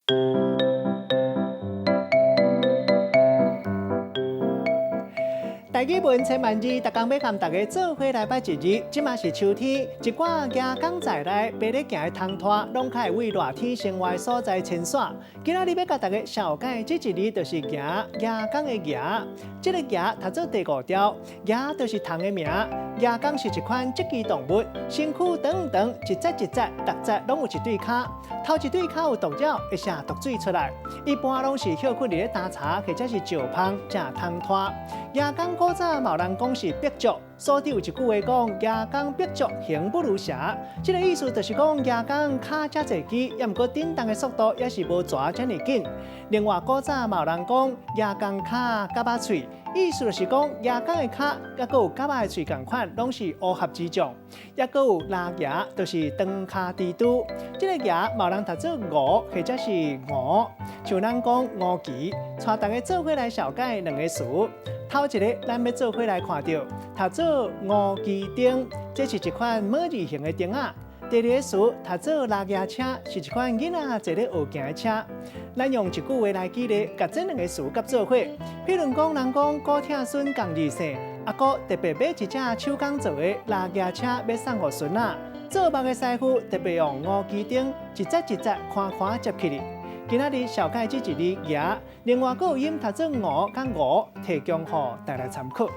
台語文千萬字，逐工欲佮大家做伙來捌一字。這馬是秋天，一寡蜈蚣在內，爬咧行的蟲豸，攏較會為熱天生活的所在遷徙。今仔日欲共大家紹介這一字，就是蜈，蜈蚣的蜈。這个蜈讀做第五調，蜈就是蟲的名。蜈蚣是一款節肢動物，身軀長長，一節一節，逐節攏有一對跤。頭一對跤有毒鳥，會射毒水出來。一般攏是歇睏佇咧焦柴或者是石縫食蟲豸。蜈蚣古早嘛有人講是白雀，所以有一句話講：蜈蚣白雀行不如蛇。這个意思就是講蜈蚣跤遮濟支，猶毋過振動的速度也是無蛇遮爾緊。另外古早嘛有人講蜈蚣跤蛤仔喙，意思就是講蜈蚣的跤，猶閣有蛤仔的喙仝款，攏是烏合之眾。猶閣有蜈蜈，就是長跤蜘蛛。這个蜈嘛有人讀做吳或者是吳，像咱講吳奇，帶大家做伙來紹介兩個詞。頭一个，咱欲做伙來看著，讀做烏雞燈，這是一款模字形的燈仔。第二个詞讀做蜈蜈車，是一款囡仔坐咧學行的車。咱用一句話來舉例，共這兩个詞佮做伙。譬如講，人講古疼孫仝字姓，阿姑特別買一隻手工做的蜈蜈車，欲送予孫仔。做目的師傅特別用烏雞燈，一節一節寬寬接起來。今仔日紹介這一字蜈，另外閣有音讀做吳佮吳，提供予大家參考。